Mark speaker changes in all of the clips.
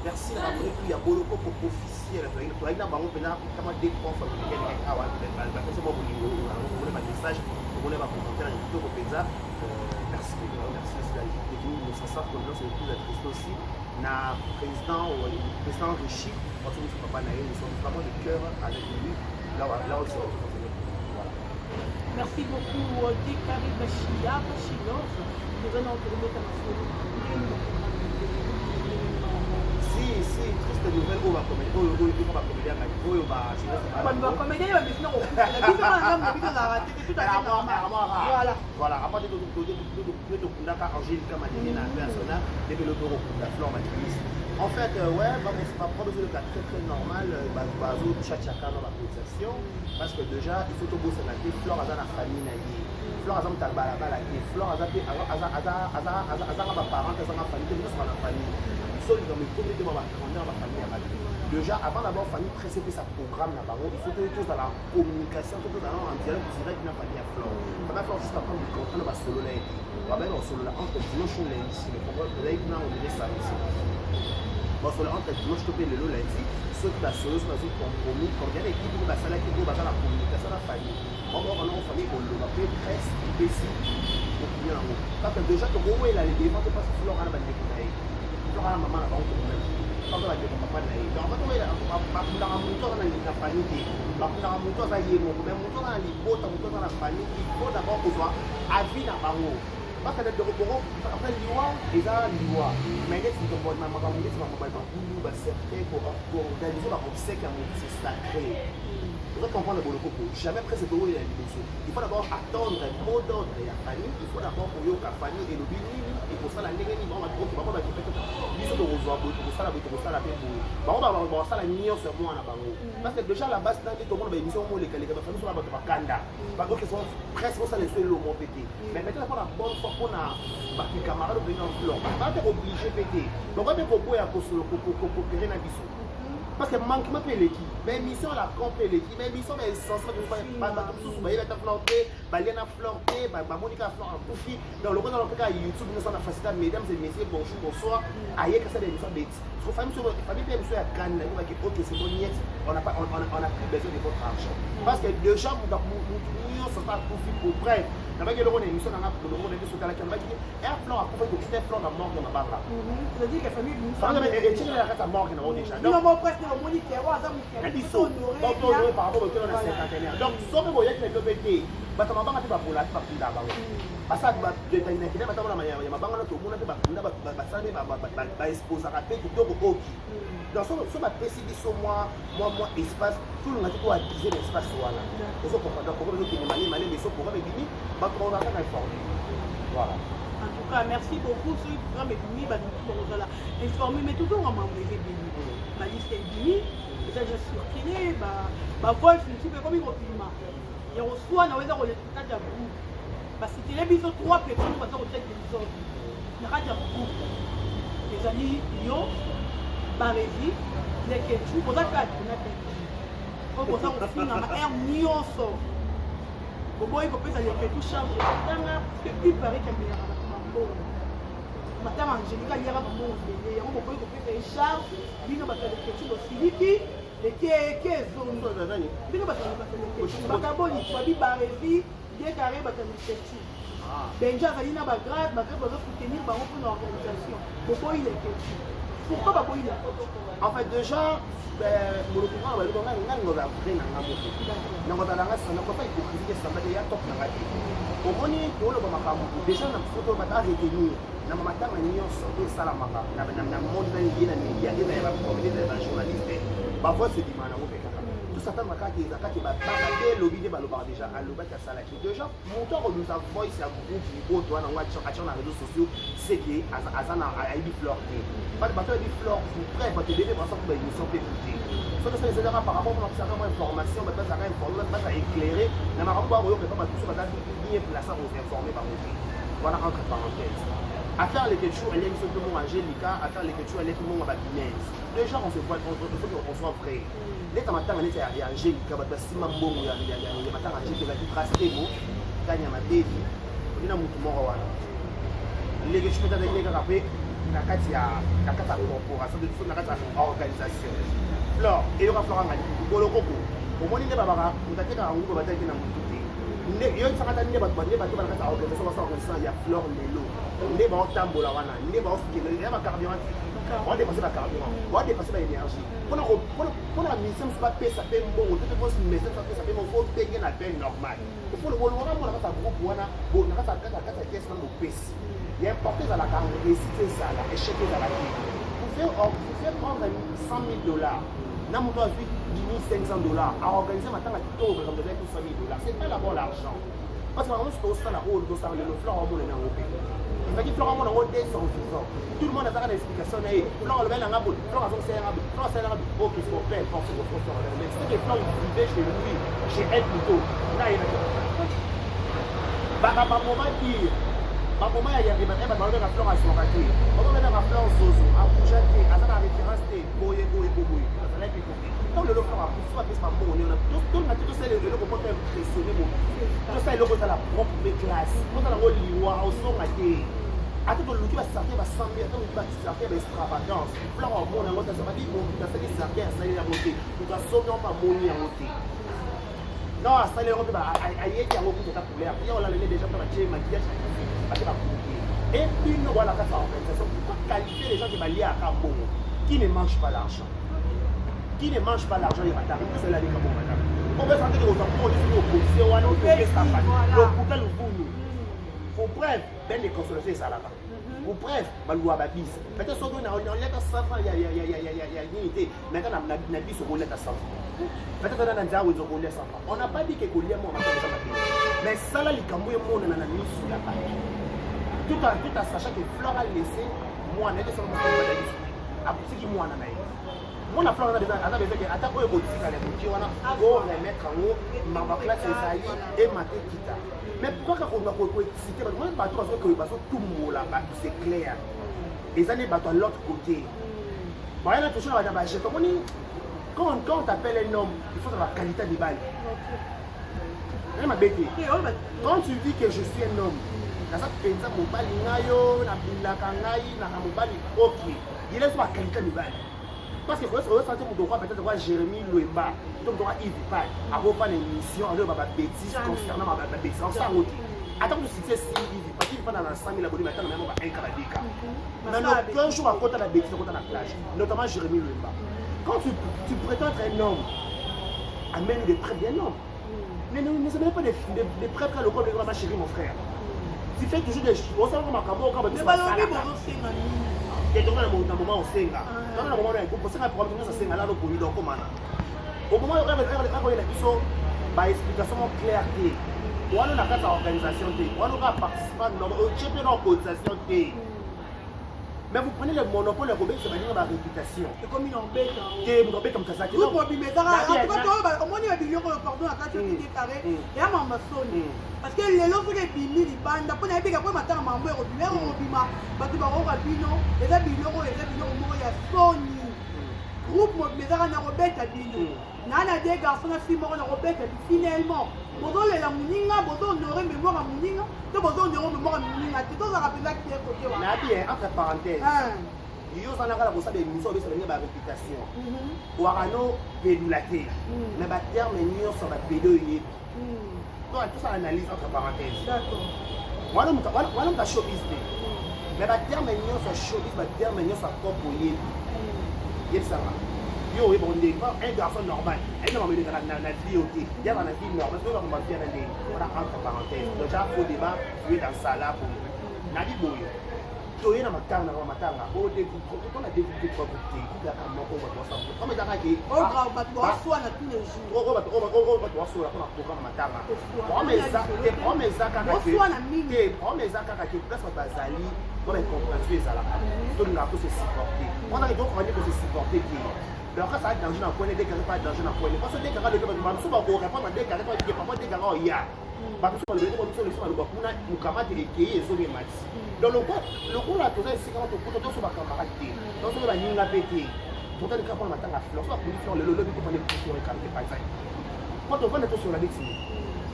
Speaker 1: Merci na baabonné ya Bolokoko officiel. Toyaki na bango mpena kama deux trois fois tokendeki awa, bapesa mwa bolingo, omona bamessage, omona bacommentaire ya kitoko mpenza. Merci beaucoup, merci aussi la nous sincère condoléances et plus attristé aussi na président Richi parce que papa na ye. Nous sommes vraiment de cœur avec lui là là aussi. Voilà.
Speaker 2: Merci beaucoup, Dikari Bashia Bashilov. Toza na tokometa masolo.
Speaker 1: Si si, triste nouvelle oyo bacomédie oyo oyo oyo bacomédien oyo ba
Speaker 2: Bacomédien bamesina kokufela biso na ngambo na biso, ezalaka te, tout à fait normal. Voilà.
Speaker 1: Voilà, après tokundaka Angélika Madene na national, ndenge lobi okokunda Flore Madilis. En fait, ouais, baproblème ezoleka très très normal, bazochachaka na bacotisation, parce que déjà il faut tobosana te, Flore aza na famille na ye. Flore aza moto ya balabala te. Flore aza mpe azanga baparent te, azanga famille te, nyonso na famille. So likambo ekomi te, bagrandeur bafamille ya bato. Déjà, avant d'abord famille presse epesa programme na bango, il faut tozala en communication, to tozala en dialogue direct na famille ya Flore. Famille ya Flore, jusqu'à prendre du contrat na basolola ye te, babayaki kosolola entre dimanche ou lundi. Mais ezalaki kuna, on dirait samedi, basolola entre dimanche to mpe lelo lundi. Soki basolo, soki bazwi compromis, comme yana équipe oyo basalaki, oyo baza na communication na famille bango, bango famille koloba mpe presse epesi opinion yango kaka. Déjà tokowela le devant te, parce que Flore ana bandeko na ye, Flore ana mama na bango, tokomaki aza bandeko papa na ye. Donc batowela, bakundaka moto aza na famille te, bakundaka moto aza ye moko. Mais moto aza na libota, moto aza na famille, il faut d'abord kozwa avis na bango, parce que ndeko bongo après liwa eza liwa. Mais neti makambo neti mabulu, bacercueil, koorganiser baobsèque ya motu, c'est sacré. Oza comprendre, Bolokoko, jamais presse ekoyoya liboso. Il faut d'abord attendre mot d'ordre ya famille. Il faut d'abord koyoka famille elobi nini, ekosala ndenge nini. Bango bango baki peut-être biso tokozwa boye, tokosala boye, tokosala mpe boye. Bango bakosala nyonso ya mwana bango, parce que déjà la base na nde tomona baémission mo olekaleka, bafamille so na bato bakanda baoke so presse bosala eso elomo mpe te. Mais peut-être mpona bonne foi, mpona bacamarade obenga Flore, baa mpe obligé mpe te, bango mpe koboya kosolo kokopere na biso, parce que manquement mpe eleki, baémission la con mpe eleki, baémission baessence, bato mosusu bayebi ata Flore te, balia na Flore te, bamoni kaka Flore akufi. Donc lokola mpe kaka YouTube nyonso na facilité, mesdames et messieurs, bonjour, bonsoir, ayeka sala émission beti. So famille, so famille mpe émission ya kanda yobaki, ok, c'est bon, niet, on a pas on a plus besoin de votre argent, parce que déjà mutu nyonso ata akufi. Pour preuve, nabaki eloko na émission nanga bolongo na biso otalaki, nabaki air Flore akufaki, kokita Flore na morgue ya mabanga.
Speaker 2: C'est-à-dire que famille
Speaker 1: Etikela na kati ya morgue nango déjà.
Speaker 2: Déjà
Speaker 1: Na biso bato par rapport okelo na cinquantenaire. Donc soki boyaki na bino mpe te, bato mabanga mpe bapola te, bakunda bango, basala nakende batamona ya mabanga na tomona mpe bakunda, basala mpe baexposaka mpe kitoko oki. Donc so bapesi biso mwa espace, tolonga te toabize na espace wana. Ozo comprendre? Donc programme ezokende malemi malemi, so programme ebimi, bato bazala kaka informé. Voilà.
Speaker 2: En tout cas, merci beaucoup. Soki programme ebimi, bato mosusu bakozala informé. Mais tozonga mambo eza ebimi, baliste ebimi, eza déjà circulé, bavoice mosusu ekomi kobima ya koswana oyo eza koleka kati ya groupe. Basitele biso trois personnes baza kotia désordre na kati ya groupe. Ezali yo, Baresi, Leketu, boza mpe atuna te oyo boza kofingama aire nyonso. Boboyi kopesa Leketu charge ya matanga, parce que il paraît kamelaka bato mambongo. Matanga Angélika, aliaka bambongo ebele, yango boboyi kopesa ye charge. Bino bato ya Leketu bosiliki leke ezongi. Bino bato ya Leketu bakaboli babi Baresi Dekare, bato ya Leketu, Benja azali na bagrade, bagrade bazosoutenir bango mpona organisation. Boboyi Leketu, pourquoi baboyi Leketu?
Speaker 1: En fait, déjà, moloko nga baloko nga nga ngoza vrai na nga moko nango azalanga sanda kofa hypocrisie te, samba te ya top na nga te. Omoni, toloba makambo déjà na foto, bato aretenir na matanga nyonso oyo esalamaka na monde na ye na média, eza ya bacomédien, eza ya bajournaliste, bavoice ebima nango mpe kaka tosatanga kaka, eza kaka babaka te. Elobi nde balobaka déjà, alobaki, asalaki déjà. Moto akolunza voice ya groupe oyo wana yango atia na réseaux sociaux, c'est que aza na ayebi Flore te. Bato ayebi Flore, bref, bato ebele baza ko baémission mpe écouter. Soki osala ezalaka par rapport mpona kosaka mwa information, bato bazalaka informé, bato baza éclairé na makambo bakoyoka epa bato mosusu baza bien placé koinforme bango te. Wana entre parenthèse. Affaire Lekechu aliaki soki mongo Angélika, affaire Lekechu aliaki mongo babinese. Déjà on se voit, il faut qu'on soit vrai. Neti matanga neti ya Angélika, bato basima mbongo ya matanga Angélika ezalaki Trace Temo Kanya Mabedi, obi na mutu moko wana. Lekechu mpe azalaki kaka mpe. Na kati ya corporation, biso na kati ya organisation Flore, eyoka Flore angani bolokoko. Omoni nde babaka moto atekaka nguba, bataki na motu te. Nde yoyebisaka ata nde bato, nde bato bana kati ya organisation, basa organisation ya Flore lelo, nde baotambola wana, nde baokende ya bacarburant te, baodépenser bacarburant, baodépenser baénergie mpona mission mosusu. Bapesa mpe mbongo te, mpe message bapesa mpe mbongo, obenge na ben normal. Olongaka mona kati ya groupe wana, na kati ya caisse wana bopesi ya important. Ezalaka réussite, ezala échec, ezala te. Vous prendre 100 000 $ na moto azwi 10 500 $ aorganiser matanga kitoko, makambo ezalaki 100 000 $. C'est pas d'abord l'argent, parce que bango nyonso tosala oyo tosala lelo, Flore amona yango mpe ezalaki Flore amona yango dès son vivant. Tout le monde azalaka na explication na ye. Flore alobeli nanga boye, Flore azokosalela boye, Flore asalelanga boye. Ok, c'est bon, peu importe ce que Flore, mais c'est que Flore vivait chez lui, chez elle plutôt, na ye baka bamoment pire, bamoment ya bato balobeka Flore azwaka te, bazobengaka Flore zozo, abouja te, aza na référence te, boye boye boye, azalaki kote. Ntango lelo Flore akufi, bapesi bambongo nde wana. Tolinga te tosala eloko mpo to impressionner mokili, tosala eloko ezala propre mpe classe. Tozala yango liwa osonga te. Ata toluki bacercueil ba 100 000, ata toluki bacercueil ba extravagance, Flore amona yango te. Azabaki moto asali cercueil, asali yango te, moto asombi yango mpe amoni yango te. Non, asali yango mpe ayeki yango kutu ata couleur ye olala ne déjà mpe batie maquillage, akufi, batie bakuki. Et bino wana kati ya organisation, pourquoi qualifier les gens qui baliaka mbongo? Qui ne mange pas l'argent? Qui ne mange pas l'argent? Ya matanga tosala alika bongo, matanga opesa ndenge kozwa mbongo soki opose wana okopesa lokuta luvunu. Pour preuve, bain de consolation ezalaka. Pour preuve, baluwa babisi. Peut-être soki oleta 100 francs ya nini te, mais ata na biso okoleta 100 francs, peut-être ata na nzela wenza okolia 100 francs. On n'a pas dit que kolia mwa matanga eza mabe, mais sala likambo emonana na miso ya bato, tout en sachant que Flore a laissé mwana ete soki bada biso akutiki mwana na ye. Mwana Flore aza besoin ke ata oyo kotikala mokie wana, oremettre yango makambo ya classe ezali emata ekita. Mais pourquoi kaka kolinga koexciter bato? Moi, bato bazotumbola bato, c'est clair, eza nde bato à l'autre côté bayana toujours na bajeton. Omoni, quand on t'appelle un homme, il faut avoir qualité de balle. Mabe te. Quand tu dis que je suis un homme, naza mpenza mobali, ngai oyo nabundaka, ngai naka mobali, ok, yele so baqualité mibali, parce que koyosa te moto okwa peut-être kwa Jérémie Lwemba to moto okwa Yves Pal akofana émission aloba babêtises concernant babêtises osango te. Ata kutu succès si Yves Pal, Yves Pal na 100 000 abonnés, mais ata na memo ba 1 ka ba 2 ka, mais un jour akota na bêtise, akota na clash, notamment Jérémie Lwemba. Quand tu prétends être un homme, amène des preuves d'un homme. Mais ne ne pas des preuves le corps de ma chérie, mon frère. Tu fais toujours des osalaka makambo oyo kaka.
Speaker 2: Balobi bozosenga nini?
Speaker 1: Te, tonga na moment osenga, tonga na moment osenga problème nyonso, asenga lalo poni. Donc komana au moment okoyela biso baexplication mo claire te wana na kati ya organisation te, wana oka participant normal, otie mpe na cotisation te, mais vous prenez le monopole ya kobebisa baninga baréputation.
Speaker 2: Ekomi na obeta.
Speaker 1: Te, moto abeta moto aza te.
Speaker 2: Groupe obima ezaka. Omoni babiloko oyo, pardon, na kati okiti carré ya mamba soni, parce que lelo soki ebimi libanda mpo nayebika po matanga mambo ekobima, yango kobima, bato bakoka bino. Eza biloko oyo, eza biloko moko ya soni. Groupe mobima ezaka na kobeta bino na deux garçon na fille moko na kobeta. Finalement bozolela moninga, bozohonorer mémoire ya moninga to bozohonorer mémoire ya moninga te. Tozalaka mpenza clair côté wana.
Speaker 1: Nabi, entre parenthèse, yo oza na kaka kosala émission, obesa baninga baréputation, owaka no pedula te, mais baterme nyonso bapede oyebi. Tosala analyse entre parenthèse. Wana moto ya showbiz te, mais baterme nyonso ya showbiz, baterme nyonso ya cop oyebi. Yebisanga yo, oyeba ndenge un garçon normal ayi na mameleka na vie oyo te, yaka na vie normale, soki oyebaka mavie na ndenge wana. Entre parenthèse, déjà faux débat fue dans sala boye nabi boye. Toye na matanga, na matanga tona deux groupe, trois groupe te, groupe yaka moko, bato basala comme ezaka ke
Speaker 2: bato baswana tous les jours.
Speaker 1: Oyo bato basola mpona programme matanga, problème eza kaka te, problème eza kaka te place bato bazali mpona incompréhension ezalaka. Tolingaka kose supporter wana, tokokandi kose supporter te. Donc ça danger na kwene déclaré, pas danger na kwene, parce que déclaré le bato bamosusu bakorépondre déclaré pas parfois déclaré oya bato mosusu balobeli biso biso baloba kuna mokamate ekei ezongi emati. Donc lokola toza esika wana, tokuta toso bacamarade te, tosoki baninga mpe te, totali kaka mpona matanga Flore. So bakundi Flore lelo, lobi topande flore ekamte par exemple, po tovanda tosola neti.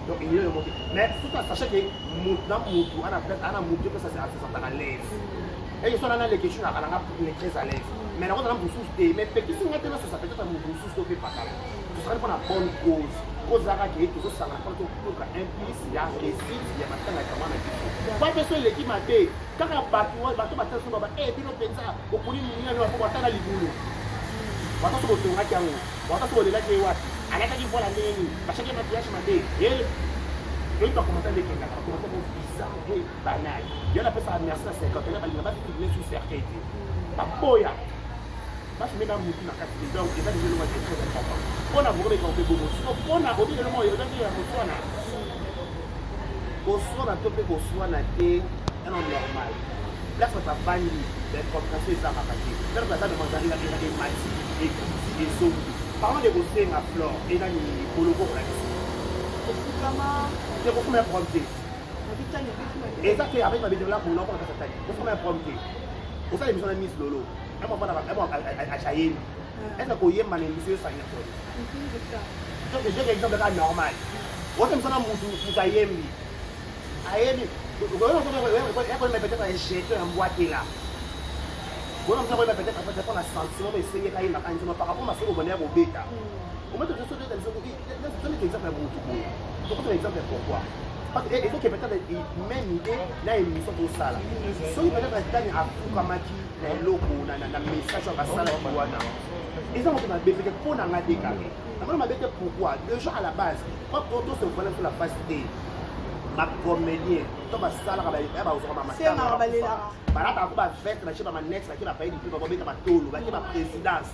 Speaker 1: Donc eyo yo moke, mais tout en sachant que mutu na mutu ana place, ana mutu mpe sasantaka l'aise. Eke so nana leke shuna kana nga très à l'aise. Mais nakozala mosusu te, mais pekisi nga te nasosa peut-être moto mosusu to mpe pakala. Tosangani mpona bonne cause. Cause ezalaka ke tozosangana mpona totoka un plus ya réussite ya matanga ya kama na biso. Kwa mpe so eleki mabe, kaka bato bato batala so baba, eh bino mpenza bokuli nini po batala libulu. Bato so botongaki yango, bato so bolelaki ye wapi, alataki voila ndenge nini, bashaki maquillage mabe. Toyebi bacommentaire nde ekendaka, bacommentaire mo bizarre mpe banal. Yo napesaka merci na cinquantenaire, balinga bafilme sous cercueil te, baboya bafilme na mutu na kati te. Donc eza déjà eloko ya très important mpona kokobeka mpe bongo. Siko mpona obi eloko oyo ezaki ya koswana, koswana to mpe koswana te, eno normal. Place bato bafandi, baincompréhension ezangaka te. Place baza demandari emati, ekiti, ezongi. Parlant de kosenga Flore enani boloko na biso.
Speaker 2: Ofukama.
Speaker 1: Te, kofuma ya problème te. Eza te avec babetela kuna okona kasa tani kofuma ya problème te. Osala émission na Miss Lolo, achayemi est-ce que koyemba na émission yosangisa soni? Donc j'ai exemple kaka normal. Osa émission na mutu, mutu ayembi, ayembi peut-être un jeton ya mbwakela bona mosu akoyeba peut-être mpona sentiment mo esengeka ayembaka nzembo par rapport masolo obanda ya kobeta. Ometozoniki exemple ya mutu boye, tokotona exemple ya pourquoi, parce que ezoke peut-être même idée na émission tosala. Soki peut-être tani afukamaki na eloko na message oyo basalaki wana, eza moto mabe peut-être mpo na nga te kaka namona mabe te. Pourquoi? Déjà à la base, tose voilà sur la face te, bacomédien to basalaka bazwaka
Speaker 2: bamatanga,
Speaker 1: balataka ko baveste, batie bamanexe, batie bapaye lipe, babeta batolo, batie baprésidence,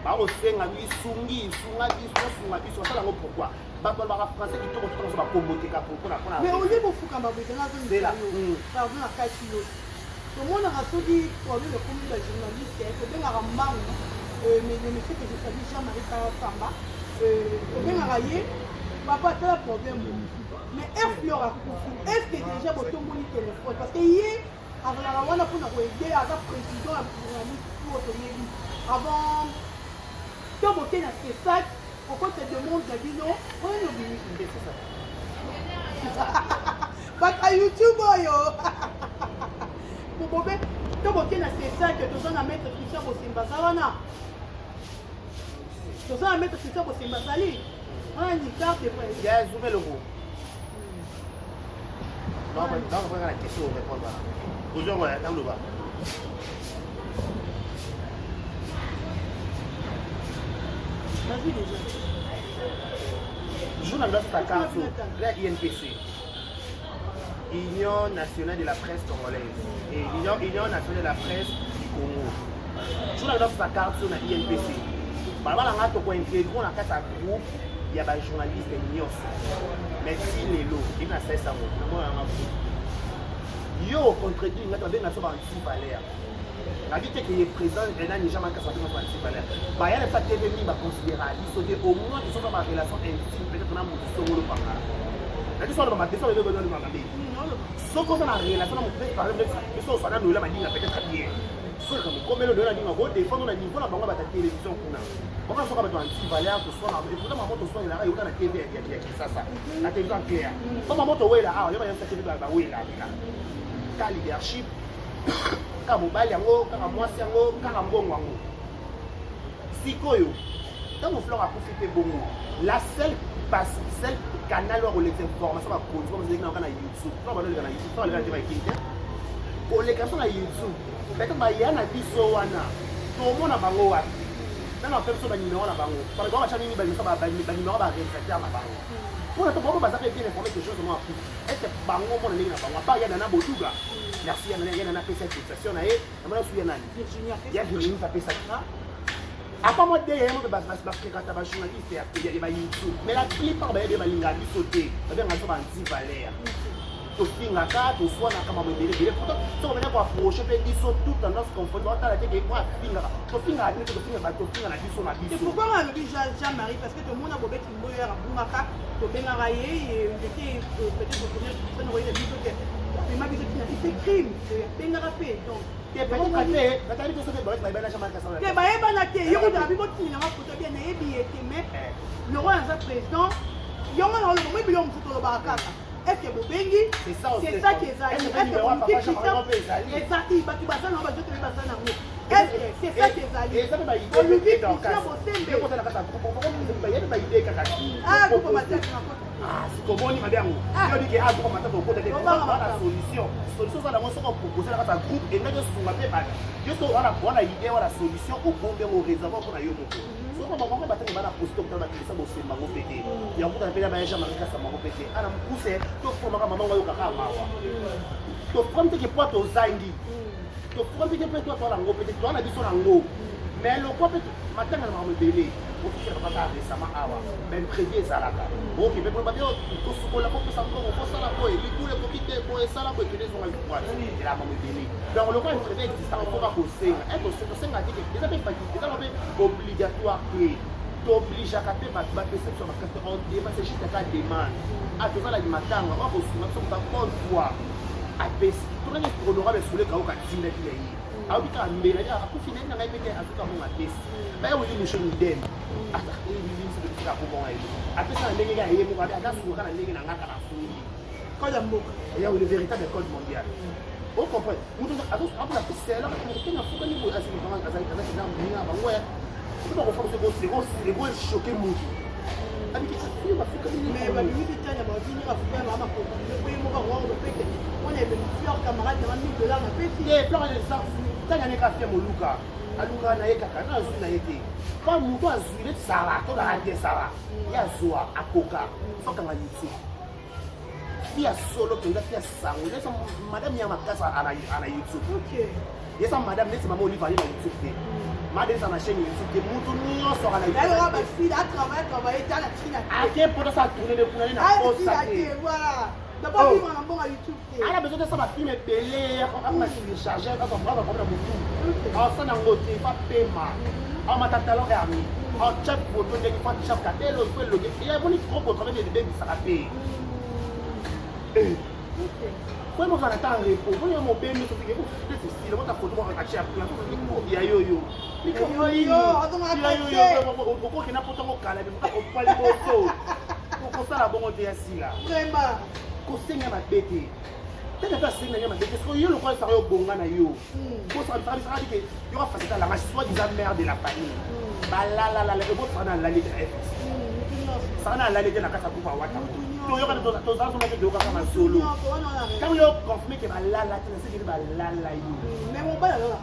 Speaker 1: bakosenga lisungi, sunga biso, sunga biso. Basala yango pourquoi? Bato balobaka français kitoko, totango so bakombo te kaka mpona
Speaker 2: Mais olie bofukama boye, pardon, na kati yo tomonaka soki problème ekomi, bajournaliste tobengaka mbangu le monsieur que je salue, Jean-Marie Kayasamba, tobengaka ye: papa, tala problème. Mais air Fleur akufi, est ce que déjà botomboli téléphone? Parce que ye azalaka wana mpona koaider, aza président ya journaliste oyo toyebi. Avant to boke na CSAC okota demande na bino oyo nobimisi bato ya YouTube oyo bobe to boke na CSAC. Toza na maître Christian Bosemba, aza wana. Toza na maître Christian Bosemba, azali wana ni carte.
Speaker 1: Ya zume logo donc la question répondre ozongo ya ntango loba.
Speaker 2: Nazwi déjà.
Speaker 1: Journaliste ta carte la INPC, Union nationale de la presse congolaise et Union nationale de la presse du Congo. Journaliste ta carte na INPC, balabala nga tokointégrer na kati ya groupe ya bajournaliste nyonso. Mais ti lelo ndenge nasalisa yango, namona yanga yo contredire nga te. Babenga so ba anti-valeur, nabi te ke ye président nani Jean Makasa, babenga so ba anti-valeur. Baya na biso TV mingi baconsidéra biso te. Au moins tosoka barelation intime peut-être na motu songolo pangala na biso aloba mabe, so aloba mabe. Soki oza na relation na motu, par exemple biso osana Noela Madinga, peut-être bien soki mokomelo Noela Madinga kodéfendre na niveau na bango bata télévision kuna, bango soka bato anti-valeur. Toswana, et pourtant mama toswanelaka euta na TV ya Kisasa, na télévision claire. So mama towela awa, yo bayebisa TV bawela ka leadership, kaka mobali yango, kaka mwasi yango, kaka mbongo yango. Sikoyo ntango Flore akufi mpe bongo, la seule passe, seul canal oyo kolekisa information bakonzi bazalaki na na YouTube. Flore baloleka na YouTube, Flore aleka na TV akili te, koleka biso na YouTube. Peut-être baya na biso wana, tomona bango wapi? Nano ape biso banimero na bango, bango batya nini, banimero baréalisateur na bango, mpona to bango baza mpe bien informé que chose mo akufi. Est ce bango mona ndenge na bango apa ya Nana Boduga? Merci ya Nana, ya Nana apesa cotisation na ye. Namona su ya nani, ya Virginie apesaki apa mwa de ye mo mpe bafréquenta bajournaliste ya baYouTube. Mais la plupart bayebi, balingaka biso te, babengaka biso baanti-valeur. Tofingaka, toswanaka mambo ebele ebele. Pourtant soki obenda koapproche mpe biso, toute tendance confondue, baotala te ke po afingaka. Tofingaka bino te, tofingaka, tofinga na biso na biso.
Speaker 2: Pourquoi nga alobi Jean Marie? Parce que tomona Bobeti Mboyo yaka bungaka, tobengaka ye ndeke peut-être première personne okoyeba biso te, apema biso tina ise crime, abengaka mpe donc.
Speaker 1: Te, peut-être te, batali biso te, bayebana Jean Marie.
Speaker 2: Te, bayebana te. Yo kuta abi botindelanga foto bien, nayebi ye te. Mais le roi aza président, yango na oloba moi biloko mosusu tolobaka kaka. Est ce que bobengi? C'est ça qui ezali. Est ce que boluki Christian? Ezali bato baza nango, bazoteli baza nango. Est ce que c'est ça qui ezali? Boluki Christian Bosembe. Ah, groupe Matata nakota.
Speaker 1: Ah, sikomoni mabe yango. Yo dike a groupe Matata okota te. Wana solution. Solution eza nango soki opropose na kati ya groupe engaki osunga mpe bato. Yo so wana wana idée, wana solution, obombi yango, réservoir mpona yo moko. Soki bango batangi bana poste okutana bakilisa bosemba ngo mpe te. Yango kutana mpe na baya Jean Marie Kasa bango mpe te. Ana mokuse tofomaka mama ngo ayokaka mawa. Tofami te ke po tozangi. Tofami te mpe to toala ngo mpe te, toala biso na ngo. Mais lokwa mpe matanga na makambo ebele ofikela kaka récemment awa, même crédit ezalaka oke mpe babi tosukola, kopesa mbongo, kosala boye, libula ekoki te boye, esala boye, kende ezonga droite, ela makambo ebele. Donc lokola crédit existaka, foka kosenga tosenga te, eza mpe faculté, eza mpe obligatoire te. Toobligeaka mpe bato bapesa biso makasi en demande, c'est juste aka demande. A tozalaki matanga oyo kosunga biso, moto bonne foi apesi. Tokani honorable Soleka oyo katindaki na ye, ayoki kaka mbela akufi na ye na ngai mpe te, azuka mongo apesi. Baya weli moshe mideme akobonga ye, apesa na ndenge kaka ye moko abe ata sunga na ndenge na nga kaka asungi.
Speaker 2: Code ya mboka.
Speaker 1: Ya le véritable code mondial, ocomprendre moto apona pisela te nafukani boye, azali na moninga bango ya soki bakofa ekochoquer motu abiki afi bafukani.
Speaker 2: Mais babimisi tanya babini bafuka na bakoko po ye moko akoka kopeke mpona ebemi Fleur, camarade nanga, 1000 $ napesi.
Speaker 1: Te, Fleur eza tanya neka fie moluka alukaka na ye kaka na azwi na ye te, pa moto azwi neti Sara tolaka te. Sara ye azwa akoka fokanga YouTube fi ya solo mpenza, fi ya sango neti madame ya makasi ana YouTube. Ye sa madame neti mama Olive ali na YouTube te, madame eza na chaîne YouTube te, motu nyonso aka na
Speaker 2: Yaloka bafile atravaille travaille tala ntina.
Speaker 1: Ake poto sa tourne de kuna ne na posa te.
Speaker 2: Voilà, d'abord vivre na mbongo ya YouTube te.
Speaker 1: Ala besoin tosala bafilm ebele, akoma surcharge, aza na motu asala yango te, fa pema amata talon ermi atya foto ndenge fa tya kabelo ifo eloge emoni trop kotravaille ebebisaka mpe. Po mozala ta repos, moni mobemi soki esila mota foto moko atya kuna ya yoyo okokenda poto ngo kala opa liboso okosala bongo te ya sila.
Speaker 2: Vraiment.
Speaker 1: Kosenga mabe te, tete mpe asenga ye mabe te. Soki yo lokola esaka yo bonga na yo bosaka ke yo kafasita langage soit disant mère de la famille balalalala ebosaka na alali te na fx saka na alali te na kati ya groupe awata toyokana tozala soma te, toyokaka masolo. Ntango yo confirme ke balala te, nasekeli balala yo.
Speaker 2: Mais mobali alala.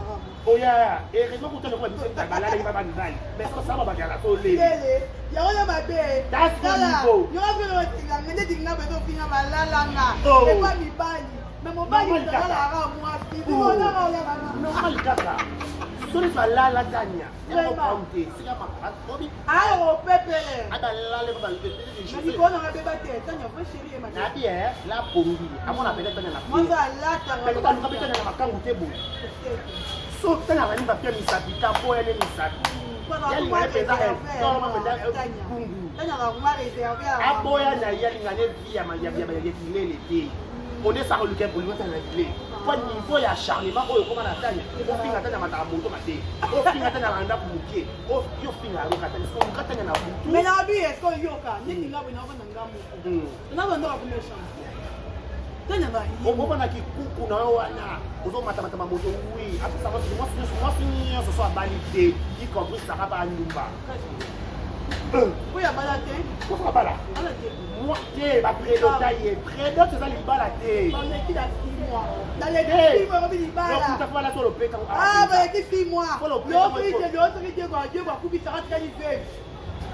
Speaker 1: Oya heureusement kutana kwa biso balala ye baba mibali, mais soko saba bakala so leli.
Speaker 2: Yango na mabe.
Speaker 1: That's the niveau.
Speaker 2: Yonga nde dinga bezofinga balalanga epa mibali, mais mobali alalaka mwasi.
Speaker 1: Normal kaka so neti balala tania yango te sika obi.
Speaker 2: Ayo pepele.
Speaker 1: Abalala.
Speaker 2: Likolo nanga beba te, tania vrai chéri.
Speaker 1: Nabi la pongi amona peut-être tania na
Speaker 2: mwanza alatanga.
Speaker 1: Peut-être aluka mpe tania na makangu te boye, so tania bani bapia misapi ta boya ne misapi yalinga mpenza bungu aboya na ye, alinga ne vie ya kilele te. Onesaka oluka olinga tania na kilele po niveau ya acharnement oyo okoma na tania, ofinga tania mataka moto mabe, ofinga tania na ndako moke, yo finga yoka tania oluka tania na butu.
Speaker 2: Mais nabi est-ce que oyoka ndenge nga boye naovanda nga moko, nazandoka combien chambre tania?
Speaker 1: Omona kikuku na yo wana ozomatamata moto wi apesa mwasi nyonso so abali te, y compris Sara bandumba.
Speaker 2: Oyo abala te.
Speaker 1: Kosoka bala.
Speaker 2: Ala te.
Speaker 1: Te, baprédota ye, prédote eza libala te.
Speaker 2: Baleki na 6 mois, naleki 6 mois obi libala.
Speaker 1: Bala so lopeka.
Speaker 2: Ah, baleki 6 mois yosoki te Diego akubisaka tikali veve.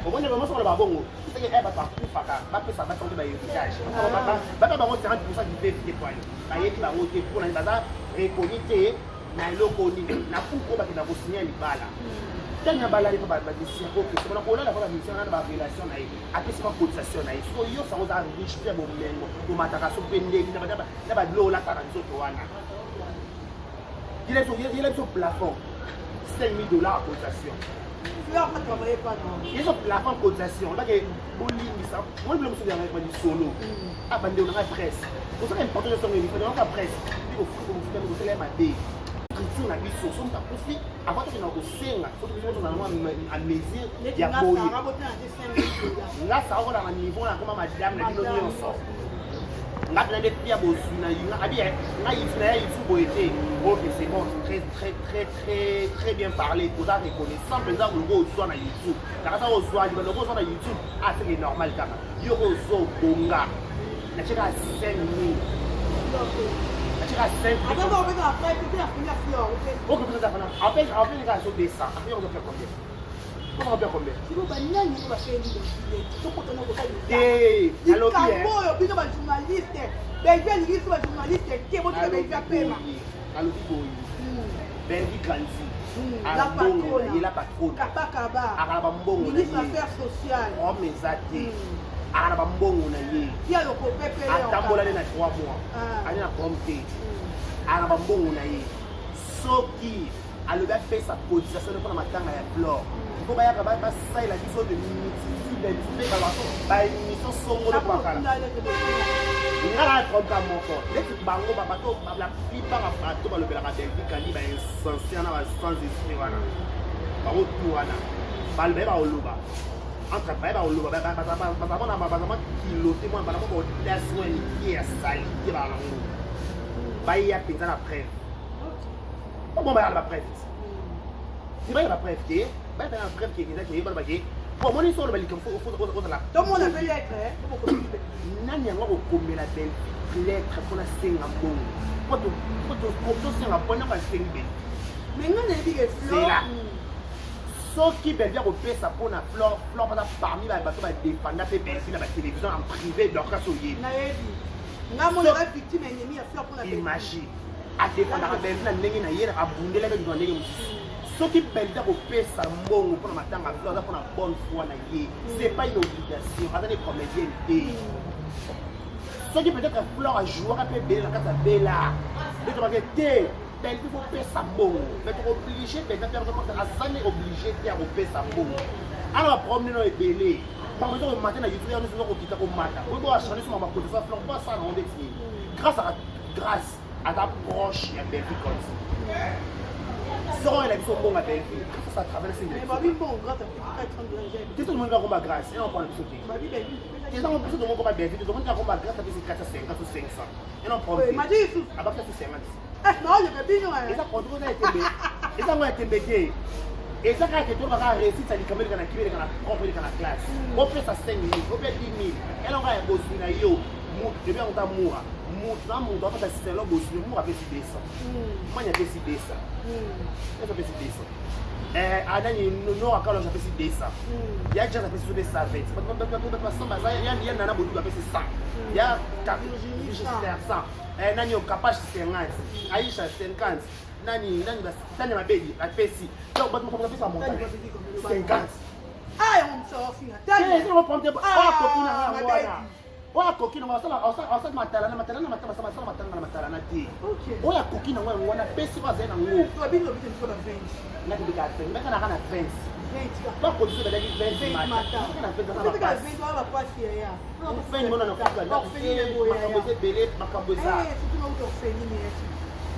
Speaker 1: Omoni bango soko na babongo seke e bato akufaka bapesa basango te bahéritage, bapa bango 50 % du veve te poyo bayebi bango te mpona baza reconnu te na eloko nini na kuku oyo bakenda kosinya libala. Ntango ya balali mpo bamusicien oke sokona kolala mpo bamusicien wana na barelation na ye apesi ma cotisation na ye. Soki yo sango oza riche mpe ya bomengo, omataka so mpe ndenge na badilo olata na nzoto wana, yela biso plafond 5000 $ ya cotisation. Yeso plafond cotisation olobake bolimbisa moni bilo mosusu yanga lisolo a bandeko nanga presse ozaka important nyonso yango émission nanga presse mpe kofuta kosala ya mabe culture na biso. So moto akufi, avant tokenda kosenga, so biso tozala mwa à mesure ya boye. Nga saka kolanga niveau na koma madame na bino nyonso. Nga mpena nde pia bozwi na nga abi nga yitu na ya yitu boye te. Ok, c'est bon, très très très très très bien parlé. Oza reconnaissant mpenza olingo ozwa na YouTube. Nakasa ozwa libanda ozwa na YouTube, ah c'est normal kaka. Yo ozwa obonga. Natiaka 5000. Natiaka 5000. Ok, en fait, en fait, les gars, ils sont Après, on doit faire combien?
Speaker 2: Banani ngo basali tokotana kosalikambo oyo bino bajournaliste Belvi alingi biso bajournaliste te, botika Belvi apema.
Speaker 1: Alobi boye, Belvi Grandi ye la patronne.
Speaker 2: Kabakaba.
Speaker 1: Akala bambongo.
Speaker 2: Ministre affaires sociales.
Speaker 1: Homme eza te, akala bambongo na ye.
Speaker 2: Tia lokopepele.
Speaker 1: Atambola nde na 3 mois ali na problème te, akala bambongo na ye. Soki alobi apesa cotisation mpona matanga ya Flore, mpo bayaka basalela biso de multitude mpe babaso baémission songolo pakala, nga na trompa moko neti bango. Bato, la plupart ya bato balobelaka Belvi Kandi, bainsensé na basans esprit wana, bango tu wana baye baoloba entre baye baoloba bazama kilote mwana bana moko audace mwa mike ya saleté bango baya mpenza na preuve. Bon, baya na bapreuve te, baya na bapreuve te, baya na preuve ke eza ke bana bake po omoni so oloba likambo ozala.
Speaker 2: Tomona mpe lettre.
Speaker 1: Nani yango akokomela Belvi lettre mpona senga mbongo? Po tosenga mpona basengi Belvi.
Speaker 2: Mais nga nayebi ke Flore
Speaker 1: Soki Belvi akopesa mpona Flore, Flore baza parmi bato badefanda mpe Belvi na batélévision en privé. Dorcas oyebi.
Speaker 2: Nayebi, nga monaka victime ennemi ya Flore mpona
Speaker 1: Imagine, adefandaka Belvi na ndenge na ye, abundela mpe na ndenge mosusu. Soki Belvi akopesa mbongo mpona matanga Flore, aza mpona bonne foi na ye, c'est pas une obligation, aza ne comédienne te. Soki peut-être Flore ajouaka mpe ebele na kati ya bela nde tobake te, Belvi kopesa mbongo, mais tokooblige Belvi mpe aza ne obligé te ya kopesa mbongo. Ana baproblème nino ebele, bango eza komata na YouTube, yango eza kokita komata. Oyo bo achange so makote sa Flore po asala nango ndeti nini? Grâce à grâce aza proche ya Belvi Conti. Soko oyela biso mbongo ya Belvi grâce à travers te, tomoni kaka komba grâce ena opona biso te. Ezango biso tomoni komba Belvi te, tomoni kaka komba grâce apesi 450 ou 500 ena problème, abakisa 50. Eza contrôle ya tembe, ezango ya tembe te. Eza kaka ke tolobaka réussite ya likambo eleka na kimi, eleka na propre, eleka na classe. Opesa 5 000, opesa 10 000, elongo ya bozwi na yo. Mutu ebi yango ta mura, mutu na mutu apesa selo bozwi. Mura apesi 200, mani apesi 200, nyonso apesi 200. Anani Nora Kalonge apesi 200, ya Jazz apesi so mpe 120. Bato basamba aza ya Nana Bodudu apesi 100, ya 100, nani Okapash 50, Aisha 50, nani nani tani mabedi apesi. Donc bato mokambo apesa montant 50. Oyo akoki nango asala matalana matalana asala matanga na matalana te. Oyo akoki nango yango wana apesi, oyo azali nango nakobeka 20, bakanaka na 20, bakodisi bazalaki 20 na 20 mona na makambo eza ebele, makambo eza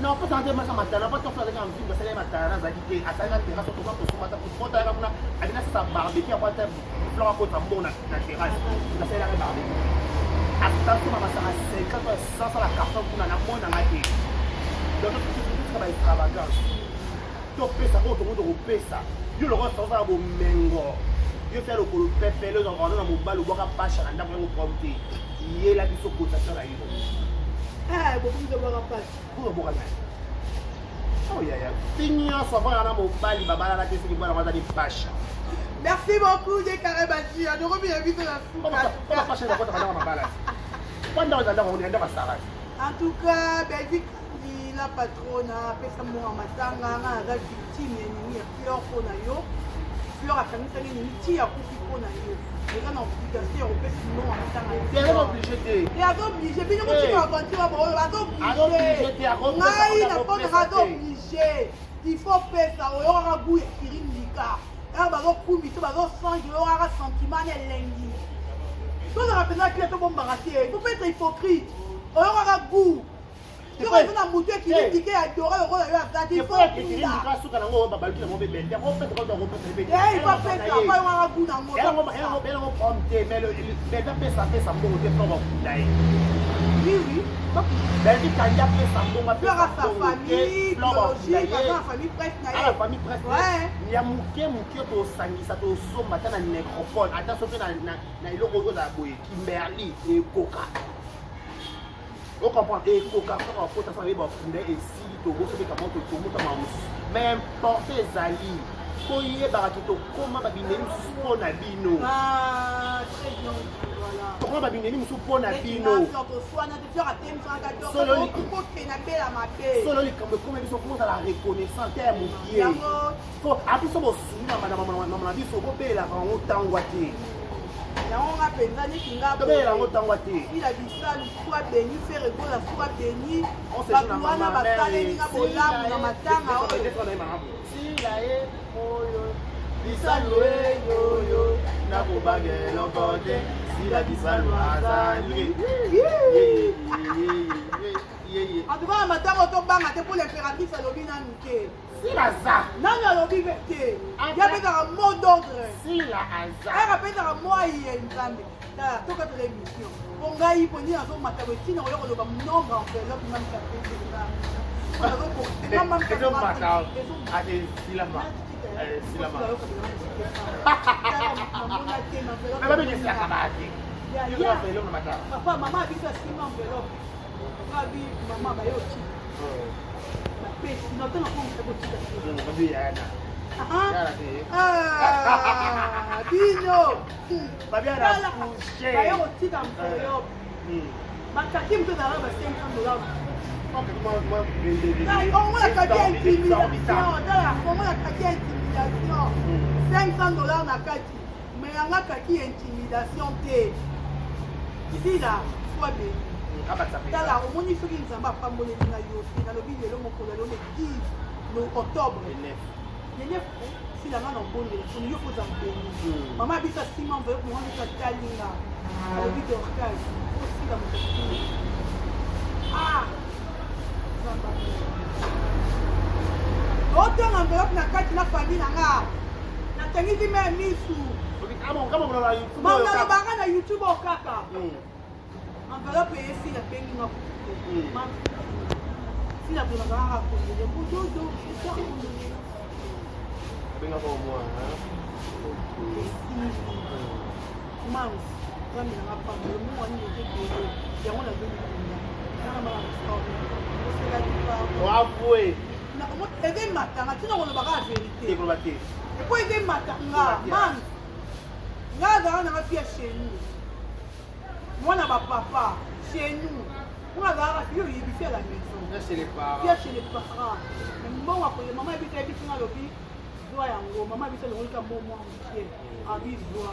Speaker 1: non mposa te. Masa matala po tofa azalaki na mvimbi, asali matala azalaki te, asali na terrasse. Toka kosomba ta kota yaka kuna, abina sasa barbecue akwa ta Flore akota mbongo na terrasse, nasalelaka barbecue, atasoma masanga 50 100 na carton kuna namonanga te. Donc totika ba extravagance, topesa oyo tongo tokopesa. Yo lokola ozala bomengo, yo fia lokolo pepele, ozalaka na mobali, obwaka pasha na ndako yango, problème te. Yela biso cotisation na yo. Oboka nani? Oyaya fi nyonso avanda na mobali, babalala te. Soki bwana azali pasha.
Speaker 2: Merci beaucoup, Décaré Bachia. Nous revenons vite na
Speaker 1: suka. Pasha ekotaka ndako mabala te, po ndako eza ndako, ndako asala te.
Speaker 2: En tout cas, Belgique, la patronne apesa mbongo ya matanga. Nga naza victime ya ennemi ya Flore mpo na yo. Flore akangisaki ennemi ti akufi mpo na yo. Eza na obligation ya kopesa mbongo ya matanga.
Speaker 1: Te, aza obligé te.
Speaker 2: Te, aza obligé. Bino kotika aventure baoyo, aza obligé. Ngai na mponaka aza obligé. Il faut pesa. Oyokaka goût ya kirindika ere bazokumbi to bazosange, oyokaka sentiment na elengi. Tozalaka mpenza clair, tobombaka te. Il faut pas être hypocrite. Oyokaka goût. Soki oza na mutu ekilindike ya dore lokola yo aza te, il faut okunda.
Speaker 1: Suka nango babaluki nango mpe bete akopesa kaka akopesa mpe.
Speaker 2: Eh, il faut apesa po wana gu nango.
Speaker 1: Yango problème te, mais bete apesa apesa mbongo te mpo bakunda ye.
Speaker 2: Oui.
Speaker 1: Belvi Kandi apesa mbongo.
Speaker 2: Fleur a sa famille biologique, aza na famille presque na ye.
Speaker 1: Ala famille presque ya moke moke, tosangisa tosomba ata na nécropole, ata soki na eloko oyo ozala boye Kimberly ekoka, ocomprendre, ekoka kaka bakota sa bayeba bakunda esili tobosobeka moto tomotama mosusu. Mais importe ezali koyebaka ke tokóma babineli mosusu mpo na bino.
Speaker 2: Ah, très bien, voilà.
Speaker 1: Tokóma babineli mosusu mpo na bino. Solo likambo ekóma biso kozala reconnaissant te ya mokie po abiso bosungi na biso bobelelaka yango ntangwa te.
Speaker 2: Yango nga mpenza neti nga.
Speaker 1: Tobelela yango ntangwa te.
Speaker 2: Sila Bisalu soit béni, Ferre Gola soit béni, bato wana basaleli nga bolamu na matanga oyo.
Speaker 1: Sila ye oyo Bisalu eyoyo nakobanga eloko te, Sila Bisalu azali.
Speaker 2: En tout cas, na matanga tobanga te mpo l'impératrice alobi nanu te.
Speaker 1: Sila aza.
Speaker 2: Nani alobi mpe te, ye apesaka mot d'ordre.
Speaker 1: Sila aza.
Speaker 2: Ere apesaka mwa ye Nzambe. Tala, tokatela émission mpo ngai mpo nini azomata boye ntina koya koloba nombre enveloppe mamisa.
Speaker 1: Ezomata ate silama silama babekesilaka bate.
Speaker 2: Papa, mama abiso asima enveloppe ngabi, mama baye otika bapesi na ntango akomisa kotika. Ah, bino baye kotika enveloppe bakaki moto ezalaka ba 500 $. Omona kaki ya intimidation, tala, omona kaki ya intimidation 500 $ na kati, mais yanga kaki ya intimidation te. Sila soit béni. Tala, omoni soki Nzambe apamboleli ngai yo te, nalobi lelo mokolo lelo le 10 octobre, le 9, sila nga na obondela mpona yo koza béni. Mama biso asima enveloppe mama biso atalinga, alobi: "Dorcas, osila moto." Ah, Nzambe, otanga enveloppe na kati na famille na nga, natangisi me misu. Nalobaka na YouTube oyo kaka enveloppe eyesila abengi nga kutu te. Sila mpona kaka kondele mbududu kondele.
Speaker 1: Abengaka omwa.
Speaker 2: Esili mams, Nzambe nanga pambolo mo wani moto ebele yango nazolibunda nanga bana oselaki pardon.
Speaker 1: Oavue.
Speaker 2: Eza ematanga ntina kolobaka ya vérité.
Speaker 1: Ekoloba te.
Speaker 2: Epo eza ematanga mams, nga azalaka nanga fille chez nous, mwana bapapa chez nous, nga azalaka fille oyebi, fille à la maison.
Speaker 1: Chez les parents.
Speaker 2: Fille chez les parents. Mais mbongo akoye mama yebi te, yebi nga alobi zwa yango. Mama biso alongolika mbo mwa mokie, abi zwa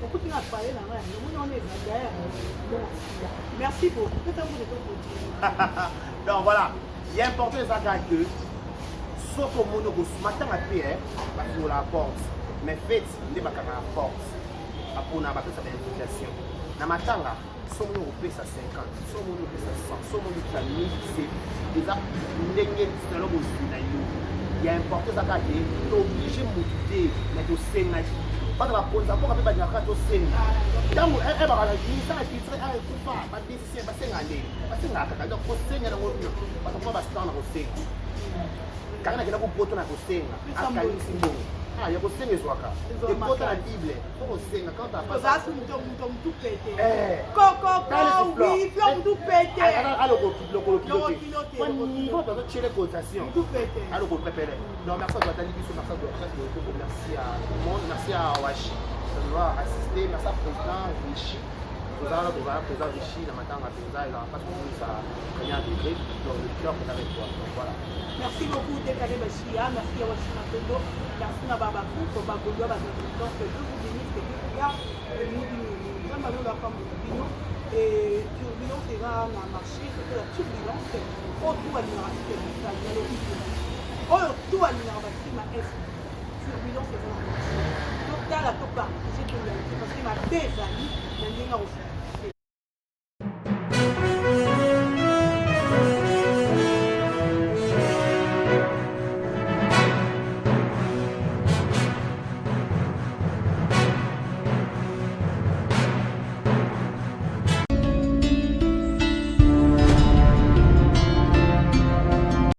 Speaker 2: okuti nga pale na ngai yango moni wana eza derrière mbongo sila. Merci beaucoup, peta mbote to continue.
Speaker 1: Donc voilà, ya important eza kaka que soki omoni okosuma ntanga mpe bafungola porte, mais fête nde bakangaka porte mpona bapesa bainvitation na matanga. So omoni okopesa 50, so omoni opesa 100, so omoni opesa 1000, eza ndenge selon bozwi na yo. Ya important eza kaka te tooblige motu te, mais tosengaki bato bakonza mboka mpe balingaka kaka tosenga. Ntango bakala ministère ya culture ekufa, bamusicien basenga ndenge basengaka kaka. Donc kosenga nango, bato kuma bastar na kosenga kaka nakenda kopoto na kosenga akangisi mbongo ya kosenga ezwaka ekota na Bible fo kosenga quand t'as pas.
Speaker 2: Ozala moto moto motu pete kokoko, oui, fleur motu pete.
Speaker 1: Aloko lokolo kilo
Speaker 2: kilo
Speaker 1: te niveau bazotiele cotation.
Speaker 2: Motu pete.
Speaker 1: Aloko pepele. Donc merci à toi Tali biso, merci à Dorcas Boyokoko, merci à tout le monde, merci à Washi, ça nous a assisté, merci à président Vichy, tozala tozala président Vichy na matanga mpenza ezala mpasi komonisa premier degré. Donc le cœur est avec toi, donc voilà.
Speaker 2: Merci beaucoup, Dekale Bashia. Merci à Washima Tondo. Merci à Baba Groupe, Bagodoa, Bazindance. Que Dieu vous bénisse, que Dieu vous garde. Nzambe alola pambola bino. Et turbulence eza na marché, surtout la turbulence. Oyo tu alingaka site message, nalobi te. Oyo tu alingaka basima S. Turbulence eza na marché. Totala, topartage, toyalite parce que mabe ezali na ndenge akosala.